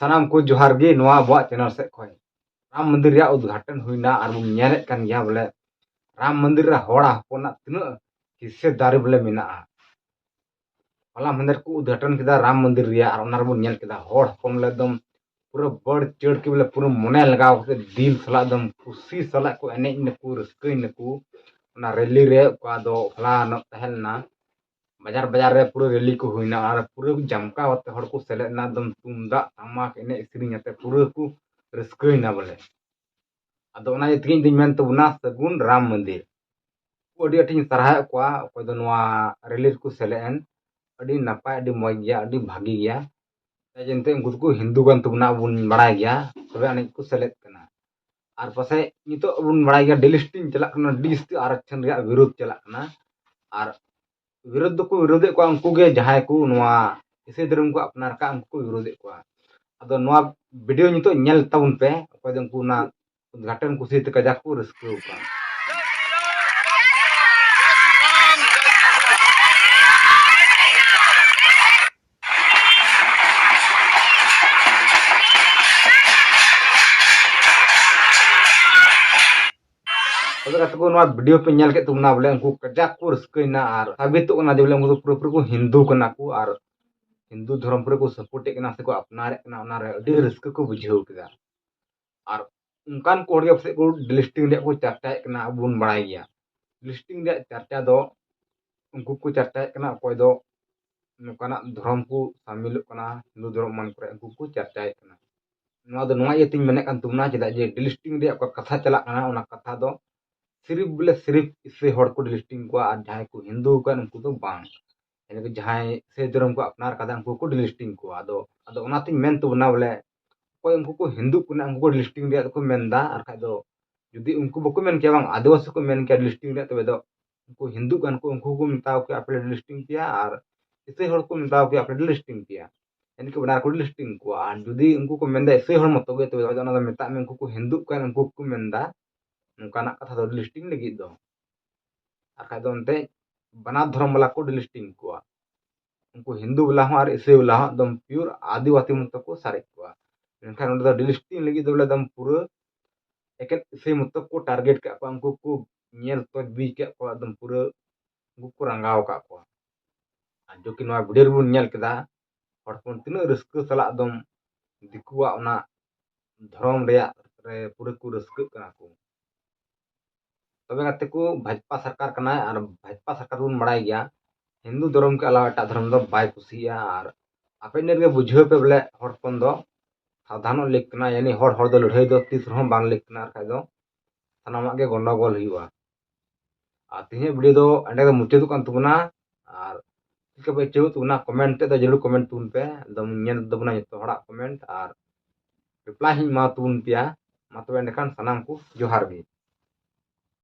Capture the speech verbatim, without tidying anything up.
ᱥᱟᱱᱟᱢ ᱠᱚ ᱡᱚᱦᱟᱨ ᱜᱮ ᱱᱚᱣᱟ ᱟᱵᱚᱣᱟᱜ ᱪᱮᱱᱮᱞ ᱥᱮᱫ ᱠᱷᱚᱱ᱾ ᱨᱟᱢ ᱢᱚᱱᱫᱤᱨ ᱨᱮᱭᱟᱜ ᱩᱫᱽᱜᱷᱟᱴᱚᱱ ᱦᱩᱭᱱᱟ ᱟᱨ ᱵᱚᱱ ᱧᱮᱞᱮᱫ ᱠᱟᱱ ᱜᱮᱭᱟ ᱵᱚᱞᱮ ᱨᱟᱢ ᱢᱚᱱᱫᱤᱨ ᱨᱮ ᱦᱚᱲ ᱦᱚᱯᱚᱱᱟᱜ ᱛᱤᱱᱟᱹᱜ ᱦᱤᱥᱥᱮᱫᱟᱨᱤ ᱵᱚᱞᱮ ᱢᱮᱱᱟᱜᱼᱟ᱾ ᱦᱚᱞᱟ ᱢᱟᱦᱫᱮᱨ ᱠᱚ ᱩᱫᱽᱜᱷᱟᱴᱚᱱ ᱠᱮᱫᱟ ᱨᱟᱢ ᱢᱚᱱᱫᱤᱨ ᱨᱮᱭᱟᱜ ᱟᱨ ᱚᱱᱟ ᱨᱮᱵᱚᱱ ᱧᱮᱞ ᱠᱮᱫᱟ ᱦᱚᱲ ᱦᱚᱯᱚᱱ ᱵᱚᱞᱮ ᱮᱠᱫᱚᱢ ᱯᱩᱨᱟᱹ ᱵᱟᱹᱲ ᱪᱟᱹᱲ ᱠᱚ ᱵᱚᱞᱮ ᱯᱩᱨᱟᱹ ᱢᱚᱱᱮ ᱞᱟᱜᱟᱣ ᱠᱟᱛᱮ ᱫᱤᱞ ᱥᱟᱞᱟᱜ ᱮᱠᱫᱚᱢ ᱠᱩᱥᱤ ᱥᱟᱞᱟᱜ ᱠᱚ ᱮᱱᱮᱡ ᱱᱟᱠᱚ, ᱨᱟᱹᱥᱠᱟᱹᱭ ᱱᱟᱠᱚ᱾ ᱚᱱᱟ ᱨᱮᱞᱤ ᱨᱮ ᱚᱠᱟ ᱫᱚ ᱦᱚᱞᱟᱱᱚᱜ ᱛᱟᱦᱮᱸ ᱞᱮᱱᱟ, ᱵᱟᱡᱟᱨ ᱵᱟᱡᱟᱨ ᱨᱮ ᱯᱩᱨᱟᱹ ᱨᱮᱞᱤ ᱠᱚ ᱦᱩᱭᱱᱟ ᱟᱨ ᱯᱩᱨᱟᱹ ᱡᱟᱢᱠᱟᱣ ᱠᱟᱛᱮ ᱦᱚᱲ ᱠᱚ ᱥᱮᱞᱮᱫ ᱮᱱᱟ, ᱮᱠᱫᱚᱢ ᱛᱩᱢᱫᱟᱜ ᱴᱟᱢᱟᱠ ᱮᱱᱮᱡ ᱥᱮᱨᱮᱧ ᱟᱛᱮ ᱯᱩᱨᱟᱹ ᱠᱚ ᱨᱟᱹᱥᱠᱟᱹᱭᱮᱱᱟ ᱵᱚᱞᱮ᱾ ᱟᱫᱚ ᱚᱱᱟ ᱤᱭᱟᱹ ᱛᱮᱜᱮ ᱤᱧ ᱫᱩᱧ ᱢᱮᱱ ᱛᱟᱵᱚᱱᱟ ᱥᱟᱹᱜᱩᱱ ᱨᱟᱢ ᱢᱚᱱᱫᱤᱨ᱾ ᱟᱹᱰᱤ ᱟᱸᱴᱤᱧ ᱥᱟᱨᱦᱟᱣᱮᱫ ᱠᱚᱣᱟ ᱚᱠᱚᱭ ᱫᱚ ᱱᱚᱣᱟ ᱨᱮᱞᱤ ᱨᱮᱠᱚ ᱥᱮᱞᱮᱫ ᱮᱱ᱾ ᱟᱹᱰᱤ ᱱᱟᱯᱟᱭ, ᱟᱹᱰᱤ ᱢᱚᱡᱽ ᱜᱮᱭᱟ, ᱟᱹᱰᱤ ᱵᱷᱟᱜᱮ ᱜᱮᱭᱟ᱾ ᱪᱮᱫᱟᱜ ᱡᱮ ᱮᱱᱛᱮᱫ ᱩᱱᱠᱩ ᱫᱚᱠᱚ ᱦᱤᱱᱫᱩ ᱠᱟᱱ ᱛᱟᱵᱚᱱᱟ, ᱟᱵᱚ ᱵᱚᱱ ᱵᱟᱲᱟᱭ ᱜᱮᱭᱟ, ᱛᱚᱵᱮ ᱟᱹᱱᱤᱡ ᱠᱚ ᱥᱮᱞᱮᱫ ᱠᱟᱱᱟ᱾ ᱟᱨ ᱯᱟᱥᱮᱡ ᱱᱤᱛᱚᱜ ᱵᱚᱱ ᱵᱟᱲᱟᱭ ᱜᱮᱭᱟ ᱰᱤᱞᱤᱥᱴᱤᱝ ᱪᱟᱞᱟᱜ ᱠᱟᱱᱟ, ᱰᱤᱥ ᱟᱨᱟᱠᱪᱷᱚᱱ ᱨᱮᱭᱟᱜ ᱵᱤᱨᱳᱫᱷ ᱪᱟᱞᱟᱜ ᱠᱟᱱᱟ᱾ ᱟᱨ ᱵᱤᱨᱳᱫᱷ ᱫᱚᱠᱚ ᱵᱤᱨᱳᱫᱷᱮᱫ ᱠᱚᱣᱟ ᱩᱱᱠᱩ ᱜᱮ ᱡᱟᱦᱟᱸᱭ ᱠᱚ ᱱᱚᱣᱟ ᱤᱥᱟᱹᱭ ᱫᱷᱚᱨᱚᱢ ᱠᱚ ᱟᱯᱱᱟᱨ ᱠᱟᱜ, ᱩᱱᱠᱩ ᱠᱚ ᱵᱤᱨᱳᱫᱷᱮᱫ ᱠᱚᱣᱟ᱾ ᱟᱫᱚ ᱱᱚᱣᱟ ᱵᱷᱤᱰᱤᱭᱳ ᱱᱤᱛᱚᱜ ᱧᱮᱞ ᱛᱟᱵᱚᱱ ᱯᱮ, ᱚᱠᱚᱭ ᱫᱚ ᱩᱱᱠᱩ ᱚᱱᱟ ᱩᱫᱽᱜᱷᱟᱴᱚᱱ ᱠᱩᱥᱤ ᱛᱮ ᱠᱟᱡᱟᱠ ᱠᱚ ᱨᱟᱹᱥᱠᱟᱹ ᱟᱠᱟᱱ᱾ ᱛᱚᱵᱮ ᱜᱟᱛᱮ ᱠᱚ, ᱱᱚᱣᱟ ᱵᱷᱤᱰᱤᱭᱳ ᱯᱮ ᱧᱮᱞ ᱠᱮᱫ ᱛᱟᱵᱚᱱᱟ, ᱵᱚᱞᱮ ᱩᱱᱠᱩ ᱠᱟᱡᱟᱠ ᱠᱚ ᱨᱟᱹᱥᱠᱟᱹᱭᱮᱱᱟ ᱟᱨ ᱥᱟᱵᱤᱛᱚᱜ ᱠᱟᱱᱟ ᱡᱮ ᱵᱚᱞᱮ ᱩᱱᱠᱩ ᱫᱚ ᱯᱩᱨᱟᱹᱯᱩᱨᱤ ᱠᱚ ᱦᱤᱱᱫᱩ ᱠᱟᱱᱟ ᱠᱚ ᱟᱨ ᱦᱤᱱᱫᱩ ᱫᱷᱚᱨᱚᱢ ᱯᱩᱨᱟᱹ ᱠᱚ ᱥᱟᱯᱳᱨᱴᱮᱫ ᱠᱟᱱᱟ ᱥᱮᱠᱚ ᱟᱯᱱᱟᱨᱮᱫ ᱠᱟᱱᱟ, ᱚᱱᱟᱨᱮ ᱟᱹᱰᱤ ᱨᱟᱹᱥᱠᱟᱹ ᱠᱚ ᱵᱩᱡᱷᱟᱹᱣ ᱠᱮᱫᱟ᱾ ᱟᱨ ᱚᱱᱠᱟᱱ ᱠᱚ ᱦᱚᱲ ᱜᱮ ᱯᱟᱥᱮᱡ ᱠᱚ ᱰᱤᱞᱤᱥᱴᱤᱝ ᱨᱮᱭᱟᱜ ᱠᱚ ᱪᱟᱨᱪᱟᱭᱮᱫ ᱠᱟᱱᱟ, ᱟᱵᱚ ᱵᱚᱱ ᱵᱟᱲᱟᱭ ᱜᱮᱭᱟ᱾ ᱰᱤᱞᱤᱥᱴᱤᱝ ᱨᱮᱭᱟᱜ ᱪᱟᱨᱪᱟ ᱫᱚ ᱩᱱᱠᱩ ᱠᱚ ᱪᱟᱨᱪᱟᱭᱮᱫ ᱠᱟᱱᱟ, ᱚᱠᱚᱭ ᱫᱚ ᱱᱚᱝᱠᱟᱱᱟᱜ ᱫᱷᱚᱨᱚᱢ ᱠᱚ ᱥᱟᱢᱤᱞᱚᱜ ᱠᱟᱱᱟ, ᱦᱤᱱᱫᱩ ᱫᱷᱚᱨᱚᱢ ᱮᱢᱟᱱ ᱠᱚᱨᱮ ᱩᱱᱠᱩ ᱠᱚ ᱪᱟᱨᱪᱟᱭᱮᱫ ᱠᱟᱱᱟ᱾ ᱱᱚᱣᱟ ᱫᱚ ᱱᱚᱣᱟ ᱤᱭᱟᱹᱛᱮᱧ ᱢᱮᱱᱮᱫ ᱠᱟᱱ ᱛᱟᱵᱚᱱᱟ, ᱪᱮᱫᱟᱜ ᱡᱮ ᱰᱤᱞᱤᱥᱴᱤᱝ ᱨᱮᱭᱟᱜ ᱚᱠᱟ ᱠᱟᱛᱷᱟ ᱪᱟᱞᱟᱜ ᱠᱟᱱᱟ, ᱚᱱᱟ ᱠᱟᱛᱷᱟ ᱫᱚ ᱥᱤᱨᱤᱯ ᱵᱚᱞᱮ ᱥᱤᱨᱤᱯ ᱤᱥᱟᱹᱭ ᱦᱚᱲ ᱠᱚ ᱰᱤᱞᱤᱥᱴᱤᱝ ᱠᱚᱣᱟ ᱟᱨ ᱡᱟᱦᱟᱸᱭ ᱠᱚ ᱦᱤᱱᱫᱩ ᱟᱠᱟᱱ ᱩᱱᱠᱩ ᱫᱚ ᱵᱟᱝ᱾ ᱡᱟᱦᱟᱸᱭ ᱤᱥᱟᱹᱭ ᱫᱷᱚᱨᱚᱢ ᱠᱚ ᱟᱯᱱᱟᱨ ᱠᱟᱫᱟ ᱩᱱᱠᱩ ᱠᱚ ᱰᱤᱞᱤᱥᱴᱤᱝ ᱠᱚᱣᱟ᱾ ᱟᱫᱚ ᱟᱫᱚ ᱚᱱᱟᱛᱤᱧ ᱢᱮᱱ ᱛᱟᱵᱚᱱᱟ ᱵᱚᱞᱮ ᱚᱠᱚᱭ ᱩᱱᱠᱩ ᱠᱚ ᱦᱤᱱᱫᱩᱜ ᱠᱟᱱᱟ ᱩᱱᱠᱩ ᱠᱚ ᱰᱤᱞᱤᱥᱴᱤᱝ ᱨᱮᱭᱟᱜ ᱫᱚᱠᱚ ᱢᱮᱱᱫᱟ, ᱟᱨ ᱠᱷᱟᱡ ᱫᱚ ᱡᱩᱫᱤ ᱩᱱᱠᱩ ᱵᱟᱠᱚ ᱢᱮᱱ ᱠᱮᱭᱟ ᱵᱟᱝ ᱟᱹᱫᱤᱵᱟᱹᱥᱤ ᱠᱚ ᱢᱮᱱ ᱠᱮᱭᱟ ᱰᱤᱞᱤᱥᱴᱤᱝ ᱨᱮᱭᱟᱜ, ᱛᱚᱵᱮ ᱫᱚ ᱩᱱᱠᱩ ᱦᱤᱱᱫᱩᱜ ᱠᱟᱱ ᱠᱚ ᱩᱱᱠᱩ ᱠᱚ ᱢᱮᱛᱟᱣ ᱠᱮᱭᱟ ᱟᱯᱮ ᱞᱮ ᱰᱤᱞᱤᱥᱴᱤᱝ ᱯᱮᱭᱟ ᱟᱨ ᱤᱥᱟᱹᱭ ᱦᱚᱲ ᱠᱚ ᱢᱮᱛᱟᱣ ᱠᱮᱭᱟ ᱟᱯᱮ ᱞᱮ ᱰᱤᱞᱤᱥᱴᱤᱝ ᱯᱮᱭᱟ᱾ ᱮᱱᱠᱷᱟᱱ ᱵᱟᱱᱟᱨ ᱠᱚ ᱰᱤᱞᱤᱥᱴᱤᱝ ᱠᱚᱣᱟ᱾ ᱟᱨ ᱡᱩᱫᱤ ᱩᱱᱠᱩ ᱠᱚ ᱢᱮᱱᱫᱟ ᱤᱥᱟᱹᱭ ᱦᱚᱲ ᱢᱚᱛᱚ ᱜᱮ, ᱛᱚᱵᱮ ᱚᱱᱟ ᱫᱚ ᱢᱮᱛᱟᱜ ᱢᱮ ᱩᱱᱠᱩ ᱠᱚ ᱦᱤᱱᱫᱩᱜ ᱠᱟᱱ ᱩᱱᱠᱩ ᱠᱚ ᱢᱮᱱᱫᱟ, ᱱᱚᱝᱠᱟᱱᱟᱜ ᱠᱟᱛᱷᱟ ᱫᱚ ᱰᱤᱞᱤᱥᱴᱤᱝ ᱞᱟᱹᱜᱤᱫ ᱫᱚ᱾ ᱟᱨ ᱠᱷᱟᱡ ᱫᱚ ᱮᱱᱛᱮ ᱵᱟᱱᱟᱨ ᱫᱷᱚᱨᱚᱢ ᱵᱟᱞᱟ ᱠᱚ ᱰᱤᱞᱤᱥᱴᱤᱝ ᱠᱚᱣᱟ᱾ ᱩᱱᱠᱩ ᱦᱤᱱᱫᱩ ᱵᱟᱞᱟ ᱦᱚᱸ ᱟᱨ ᱤᱥᱟᱹᱭ ᱵᱟᱞᱟ ᱦᱚᱸ ᱮᱠᱫᱚᱢ ᱯᱤᱭᱳᱨ ᱟᱹᱫᱤᱵᱟᱹᱥᱤ ᱢᱚᱛᱚ ᱠᱚ ᱥᱟᱨᱮᱡ ᱠᱚᱣᱟ᱾ ᱢᱮᱱᱠᱷᱟᱱ ᱚᱸᱰᱮ ᱫᱚ ᱰᱤᱞᱤᱥᱴᱤᱝ ᱞᱟᱹᱜᱤᱫ ᱫᱚ ᱵᱚᱞᱮ ᱮᱠᱫᱚᱢ ᱯᱩᱨᱟᱹ ᱮᱠᱮᱱ ᱤᱥᱟᱹᱭ ᱢᱚᱛᱚ ᱠᱚ ᱴᱟᱨᱜᱮᱴ ᱠᱟᱜ ᱠᱚᱣᱟ᱾ ᱩᱱᱠᱩ ᱠᱚ ᱧᱮᱞ ᱛᱚᱡ ᱵᱤᱡ ᱠᱟᱜ ᱠᱚᱣᱟ, ᱮᱠᱫᱚᱢ ᱯᱩᱨᱟᱹ ᱩᱱᱠᱩ ᱠᱚ ᱨᱟᱸᱜᱟᱣ ᱟᱠᱟᱫ ᱠᱚᱣᱟ᱾ ᱟᱨ ᱡᱚᱠᱤ ᱱᱚᱣᱟ ᱵᱷᱤᱰᱤᱭᱳ ᱨᱮᱵᱚᱱ ᱧᱮᱞ ᱠᱮᱫᱟ, ᱦᱚᱲ ᱦᱚᱯᱚᱱ ᱛᱤᱱᱟᱹᱜ ᱨᱟᱹᱥᱠᱟᱹ ᱥᱟᱞᱟᱜ ᱮᱠᱫᱚᱢ ᱫᱤᱠᱩᱣᱟᱜ ᱚᱱᱟ ᱫᱷᱚᱨᱚᱢ ᱨᱮᱭᱟᱜ ᱨᱮ ᱯᱩᱨᱟᱹ ᱠᱚ ᱨᱟᱹᱥᱠᱟᱹᱜ ᱠᱟᱱᱟ ᱠᱚ᱾ ᱛᱚᱵᱮ ᱜᱟᱛᱮ ᱠᱚ, ᱵᱷᱟᱡᱽᱯᱟ ᱥᱚᱨᱠᱟᱨ ᱠᱟᱱᱟᱭ ᱟᱨ ᱵᱷᱟᱡᱽᱯᱟ ᱥᱚᱨᱠᱟᱨ ᱵᱚᱱ ᱵᱟᱲᱟᱭ ᱜᱮᱭᱟ, ᱦᱤᱱᱫᱩ ᱫᱷᱚᱨᱚᱢ ᱠᱮ ᱟᱞᱟᱣᱟ ᱮᱴᱟᱜ ᱫᱷᱚᱨᱚᱢ ᱫᱚ ᱵᱟᱭ ᱠᱩᱥᱤᱭᱟᱜᱼᱟ᱾ ᱟᱨ ᱟᱯᱮ ᱤᱱᱟᱹ ᱨᱮᱜᱮ ᱵᱩᱡᱷᱟᱹᱣ ᱯᱮ ᱵᱚᱞᱮ ᱦᱚᱲ ᱦᱚᱯᱚᱱ ᱫᱚ ᱥᱟᱵᱫᱷᱟᱱᱚᱜ ᱞᱟᱹᱠ ᱠᱟᱱᱟ, ᱭᱟᱱᱤ ᱦᱚᱲ ᱦᱚᱲ ᱫᱚ ᱞᱟᱹᱲᱦᱟᱹᱭ ᱫᱚ ᱛᱤᱥ ᱨᱮᱦᱚᱸ ᱵᱟᱝ ᱞᱟᱹᱠ ᱠᱟᱱᱟ, ᱟᱨ ᱠᱷᱟᱡ ᱫᱚ ᱥᱟᱱᱟᱢᱟᱜ ᱜᱮ ᱜᱚᱱᱰᱚᱜᱳᱞ ᱦᱩᱭᱩᱜᱼᱟ᱾ ᱟᱨ ᱛᱮᱦᱮᱧᱟᱜ ᱵᱷᱤᱰᱤᱭᱳ ᱫᱚ ᱚᱸᱰᱮ ᱜᱮ ᱢᱩᱪᱟᱹᱫᱚᱜ ᱠᱟᱱ ᱛᱟᱵᱚᱱᱟ᱾ ᱟᱨ ᱪᱮᱫ ᱞᱮᱠᱟ ᱯᱮ ᱟᱹᱭᱠᱟᱹᱣ ᱛᱟᱵᱚᱱᱟ, ᱠᱚᱢᱮᱱᱴ ᱛᱮᱫ ᱫᱚ ᱡᱟᱹᱨᱩᱲ ᱠᱚᱢᱮᱱᱴ ᱛᱟᱵᱚᱱ ᱯᱮ, ᱮᱠᱫᱚᱢ ᱧᱮᱞ ᱛᱟᱵᱚᱱᱟ ᱡᱚᱛᱚ ᱦᱚᱲᱟᱜ ᱠᱚᱢᱮᱱᱴ ᱟᱨ ᱨᱤᱯᱞᱟᱭ ᱦᱚᱸᱧ ᱮᱢᱟ ᱛᱟᱵᱚᱱ ᱯᱮᱭᱟ᱾ ᱢᱟ ᱛᱚᱵᱮ ᱮᱸᱰᱮᱠᱷᱟᱱ ᱥᱟᱱᱟᱢ ᱠᱚ ᱡᱚᱦᱟᱨ ᱜᱮ᱾